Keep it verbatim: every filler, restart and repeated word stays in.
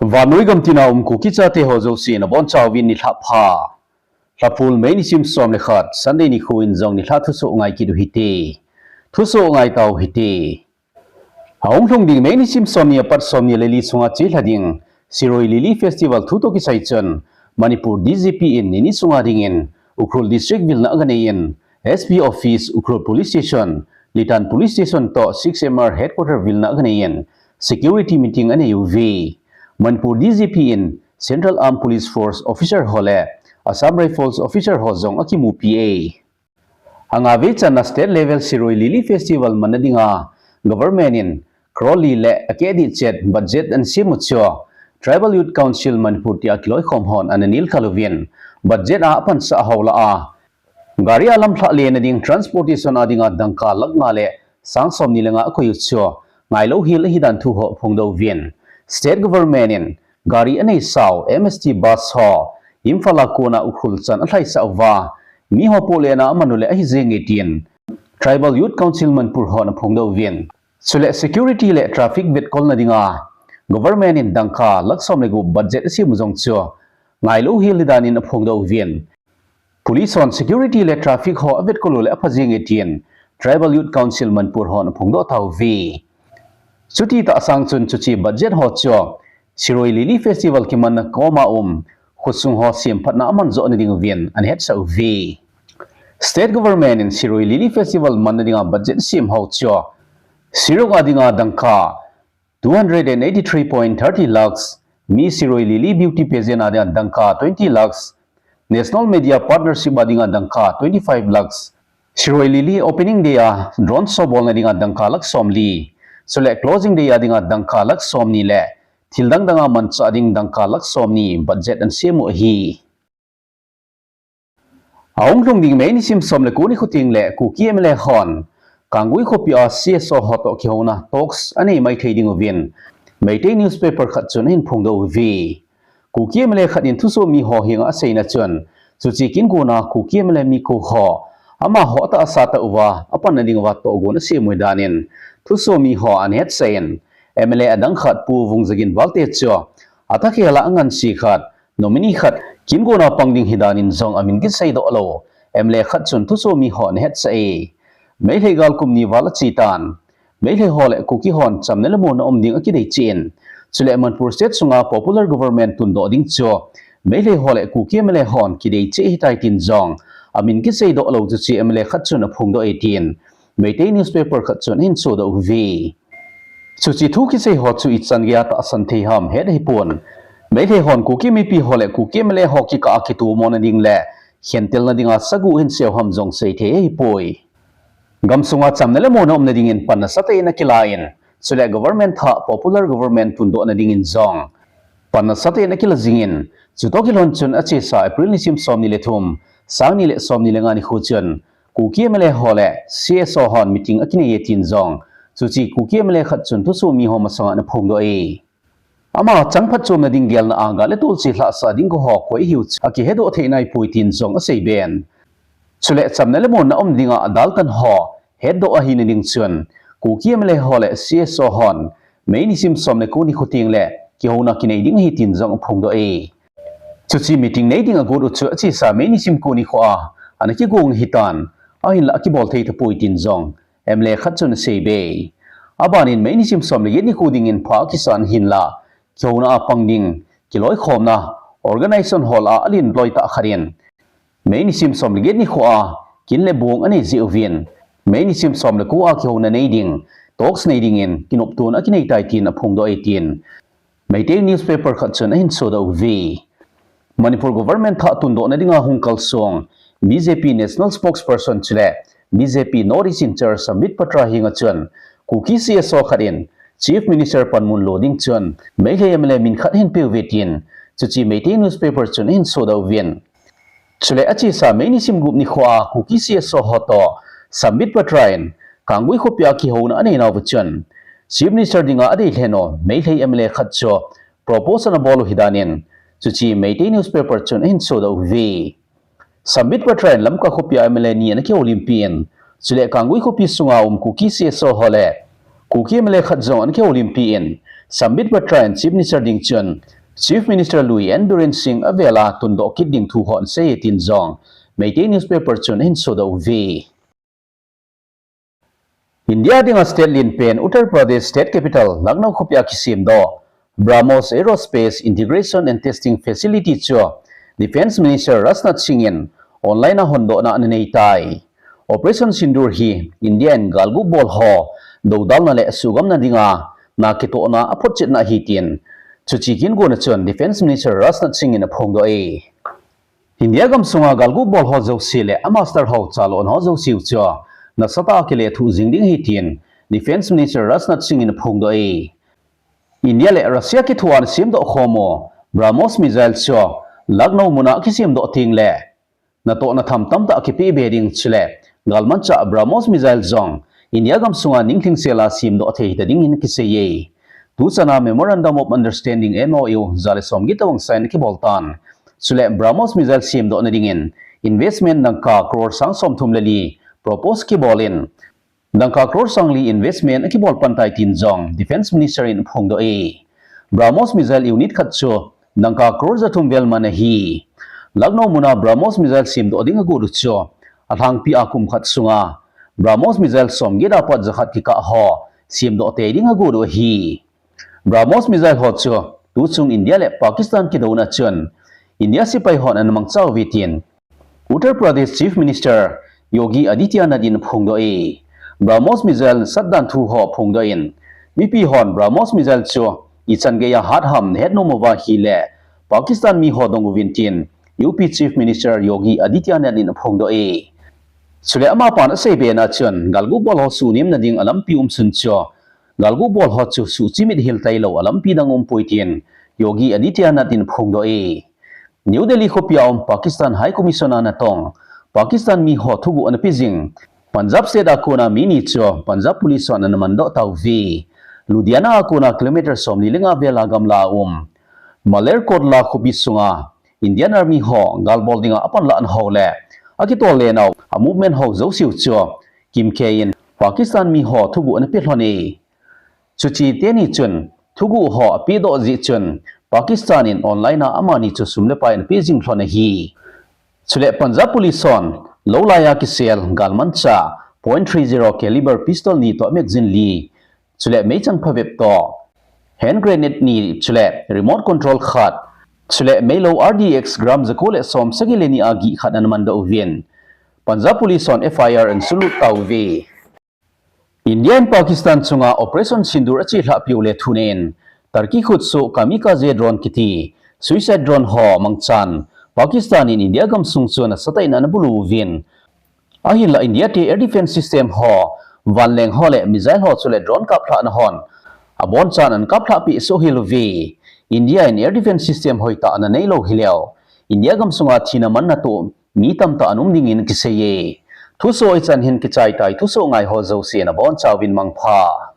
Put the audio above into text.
Vannoi gamtina um Kuki chate ho jouse nabonchauvin nilhah pha. Lhaphul May nisim som le khat, Sunday nikho in jong nilhah thusoh ngai kit u hite. Thusoh ngai tau hite. Ahung lhung ding May nisim somni apat somni le li sunga chelha ding Shirui Lily Festival thu toh kisai chun Manipur D G P in nini sunga dingin Ukhrul District vilna aganei in, S P Office, Ukhrul Police Station, Litan Police Station toh six M R Headquarter vilna aganei in security meeting anei uve. Manipur D G P in Central Armed Police Force officer ho le Assam Rifles officer ho jong akimupi e. Anga vei channa state level Shirui Lily Festival manna dinga government in crore li le akeh dih chet budget anasem u chu Tribal Youth Council Manipur tia kiloikhom hon ananelkhal uvin, budget a apansah hou lah a gari a lamlhah lena ding transportation a dinga dangka lakh nga le sang somni le nga akoi u chu ngailou hel ahidan thu ho aphongdoh uvin, state government in gari aneisau M S T bus ho Imphal a kona Ukhrul chan alhaisah uva, miho pohlena aman u le ahi jenge tin Tribal Youth Council Manipur hon aphongdoh uvin, chule security le traffic vetkolna dinga government in dangka lakh som le gup budget asem u jong chu ngailou hel ahidan in aphongdoh uvin, police hon security le traffic ho avetkol u le apha jenge tin Tribal Youth Council Manipur hon aphongdoh tauve. Chuti tah sang chun chuche budget ho chu Shirui Lily Festival kimanna koma um khutsung ho semphatna aman johna ding uvin anahetsah uve. State government in Shirui Lily Festival manna dinga budget sem hou chu Shirui a dinga dangka two hundred and eighty-three point thirty lakhs, Miss Shirui Lily Beauty Pageant a dinga dangka twenty lakhs, National Media Partnership a dinga dangka twenty-five lakhs, Shirui Lily Opening Day a drone show bolna dinga dangka lakh somli, chule Closing Day a dinga dangka lakh somni le thil dang danga manchah ding dangka lakh somni budget anasem u ahi. Ahung lhung ding May nisim som le ko nikho teng le Kuki M L A hon Kangui khopi a C S O ho toh kihouna talks anei maithei ding uvin Meitei newspaper khat chun ahin phongdoh uve. Kuki M L A khat in thusoh mi ho henga aseina chun, chuche kin kona Kuki M L A mi ko ho amaho atahsa tah uva apanna ding uva tohgon asem u ahi danin thusoh mi ho anahetsah in, M L A adang khat Pu Vungzagin Valte chu athakhel a anganse khat, nominee khat kin kona pang ding ahi danin jong amin kiseidoh lou M L A khat chun thusoh mi ho anahetsah e. Meitei gal kum ni val ache tan, Meitei ho le Kuki hon chamna le monna um ding akidei cheh in, chule Manipur State sunga popular government tundoh ding chu Meitei ho le Kuki M L A hon kidei cheh ahitai tin jong amin kiseidoh lou chuche M L A khat chun aphongdoh e tin Meitei newspaper khat chun ahin sodoh uve. Chuche thu kisei ho chu ichan geiya tahsan thei ham het ahipon, Meitei hon Kuki mipi ho le Kuki M L A ho kikah a kitomona ding le khentelna dinga sagu ahin seu ham jong seithei ahipoi. Gamsunga chamna le monna umna dingin pan nasatah in akilan, chule government thah popular government tundohna dingin jong pan nasatah in akila jingin, chutoh kilhon chun achesa April nisim somni le thum, sangni le somni le nga nikho chun Kuki M L A ho le C S O hon meeting akinei e tin jong chuche Kuki M L A khat chun thusoh mi ho masanga anaphongdoh e. Ama chang phatchomna ding gelna a gal le tol chelhahsah ding ho koi hiu chu akihedoh thei naipoi tin jong aseiben. Chule chamna le monna um dinga adaltan ho hetdoh ahina ding chun Kuki M L A ho le C S O hon May nisim som le ko nikho teng le kihouna kinei ding ahi tin jong aphongdoh e. Chuche meeting nei ding agot u chu achesa May nisim ko nikho a ana kigong ahitan, ahinla akibol thei tapoi tin jong M L A khat chun aseibe. Abanin May nisim som le get nikho dingin pha akisan hinla, kihouna a pang ding kiloikhomna organization hall a alen loi tah khat in May nisim som le get nikho a kin le bong anei jeh uvin, May nisim som le ko a kihouna nei ding, talks nei dingin kinoptona akinei tai tin aphongdoh e tin Meitei newspaper khat chun ahin sodoh uve. Manipur government thah tundohna dinga hung kalsong B J P National Spokesperson chule B J P North East in-charge Sambit Patra henga chun Kuki C S O khat in Chief Minister panmun lo ding chun Meitei M L A min khat ahin peuve tin chuche Meitei newspaper chun ahin sodoh uvin. Chule achesa May nisim gup nikho a Kuki C S O ho toh Sambit Patra in Kangui khopi a kihouna anei nauva chun Chief Minister dinga adei lheh u Meitei M L A khat chu propose anabol u ahi danin chuche Meitei newspaper chun ahin sodoh uve. Sambit Patra in Lamka khopi a M L A ni ana kihoulimpi in, chule Kangui khopi sunga um Kuki C S O ho le Kuki M L A khat jong ana kihoulimpi in, Sambit Patra in Chief Minister ding chun Chief Minister lui en Biren Singh avela tundoh kit ding thu hon sei tin jong Meitei newspaper chun ahin sodoh uve. India dinga state lenpen Uttar Pradesh state capital Lucknow khopia kisemdoh BrahMos Aerospace Integration and Testing Facility chu Defence Minister Rajnath Singh in online a hondohna ananei tai. Operation Sindoor hi India in galguh bol ho dodalna le suhgamna dinga na kitohna aphotchetna ahi tin, chuche kigona chun Defence Minister Rajnath Singh in aphongdoh e. India gamsunga galguh bol ho jouse le amaster ho chalon ho jouse u chu nasatah a kilethuh jing ding ahi tin Defence Minister Rajnath Singh in aphongdoh e. India le Russia kithoa ana semdoh khom u BrahMos missile chu Lucknow muna akisemdoh teng le natohna tham tamtah akipeh be ding chule galmanchah BrahMos missile jong India gamsunga ninglhingsel a semdoh thei hita dingin kisei e. Tuchana Memorandum of Understanding, M O U, ja le somget tobang sign akibol tan. Chule BrahMos missile semdohna dingin investment dangka crore sang somthum le li propose kibol in, dangka crore sang li investment akibol pan tai tin jong Defence Minister in aphongdoh e. BrahMos missile unit khat chu dangka crore jathum vel man ahi. Lucknow muna BrahMos missile semdoh ding agot u chu alhangpi a kum khat sunga BrahMos missile somget apat jakhat kikah ho semdoh tei ding agot u ahi. BrahMos missile ho chu tuchung India le Pakistan kidouna chun India sepai hon ana mangcha uve tin Uttar Pradesh Chief Minister Yogi Adityanath in aphongdoh e. BrahMos missile satdan thu ho aphongdoh in, mipi hon BrahMos missile chu ichan geiya hat ham nahet nom uva ahile Pakistan mi ho dong uvin tin U P Chief Minister Yogi Adityanath in aphongdoh e. Chule amapan asei bena chun galguh bol ho suhnemna ding alampi umsun chu galguh bol ho chu suhchimit hil tailou alampi dang umpoi tin Yogi Adityanath in aphongdoh e. New Delhi khopia um Pakistan High Commission a natong Pakistan mi ho thuguh ana pe jing Punjab state a kona mi ni chu Punjab police hon ana mandoh tauve. Ludhiana a kona kilometer somli le nga vela gamla a um Malerkotla khopi sunga Indian Army ho galbol dinga apanlahna ho le akitol lenau a movement ho jouse u chu kimkeiyin Pakistan mi ho thuguh ana pe lhon e. Chuche teni chun thuguh ho apehdoh jeh chun Pakistan in online a amani chu sum le pai ana pe jing lhon ahi. Chule Punjab Police hon lou laiya kisel galmanchah point three zero caliber pistol ni toh magazine li, chule meichang phabep toh hand grenade ni, chule remote control khat, chule meilou R D X gram jako le som sagi le ni a gih khat ana mandoh uvin Punjab Police hon F I R ana sunlut tauve. India in Pakistan chunga Operation Sindoor achelhah piu le thunin Turkey khutsoh kamikaze drone kiti suicide drone ho mangchan Pakistan in India gamsung chu nasatah in ana bulu uvin, ahinla India te air defence system ho, vanleng ho le missile ho chule drone kaplhahna hon abonchan ana kaplhah peh soh hel uve. India in air defence system hoitah ana neilou hileu India gamsunga thina manna toh mi tamtah ana um dingin kisei e. Thusoh hichan hin kichai tai, thusoh ngai ho jouse nabonchauvin mangpha.